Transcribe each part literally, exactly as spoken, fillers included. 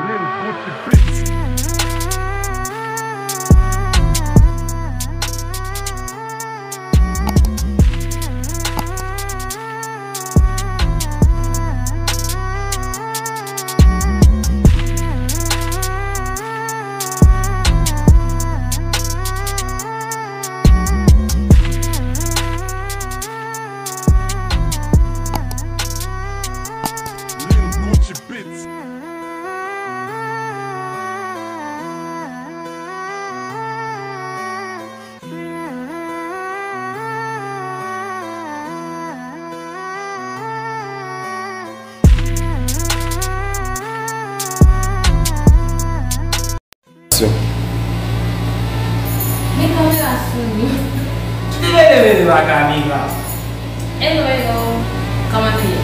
Lil Gucci Beats. Lil Gucci Beats. Men kamera sou nou. Kite mele mele pa kamera. Hello, hello. Kòman nou ye?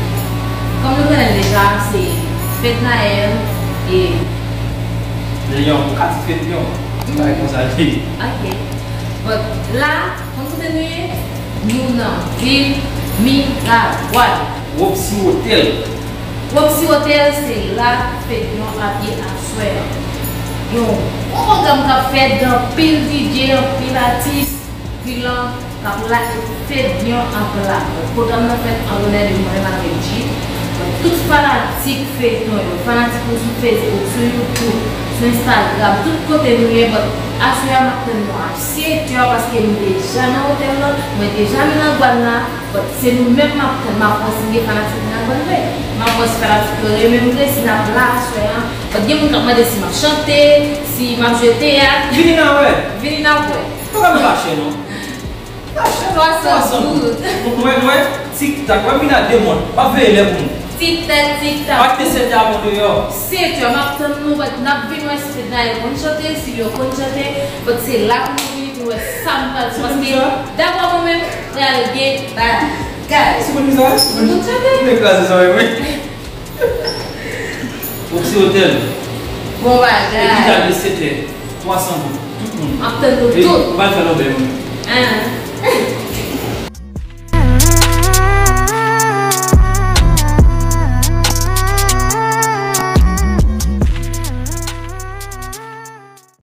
Kòm nou konnen l deja, se Fednaelle e Lyon. Ou ka di Fedyon. Bagay konsa l ye. Ok. But la, kòm kote nou ye, nou nan vil Miragwàn. Roxy Hotel. Roxy Hotel, se la Fedyon ap ye aswè a. Yon gwo pwogram k ap fèt, gen anpil D J, anpil atis. Vil lan k ap la e Fedyon ap la. Pwogram nan fèt an lonè de mwen menm avèk G. Tout fanatik feyton yo, fanatik nou sou Facebook, sou YouTube, sou Instagram, tout kote nou ye, but aswè a m ap tann nou a sèt è paske m deja nan otèl lan, mwen deja Miragwàn la, but se nou menm m ap tann, m ap wè si m gen fanatik Miragwàn vre, m ap wè si fanatik yo renmen m vre, si n ap la aswè a, but gen moun k ap mande si m ap chante, si m ap jwe teyat. Vini n a wè. Vini n ap wè. Pwogram nan pa chè non. Swasant goud. Mwen, mwen, tik tak, mwen vin a de mòn. M ap veye lè pou nou. Tik tak, tik tak. Ak te sèt a mwen deyò. Sèt è, m ap tann nou, but n ap vin wè si Fednaelle konn chante, si Lyon konn chante, but se la pou nou vini pou nou wè sa m pral di, paske dabò mwen menm pral gen bagay. Si konn sa, si konn chante. Mwen kraze sa, wi. Roxy Hotel. Bon bagay. Epi ta de sèt è, twa san goud. Tout moun. M ap tann nou tout. Ou pral fè lòbèy mwen. Hein.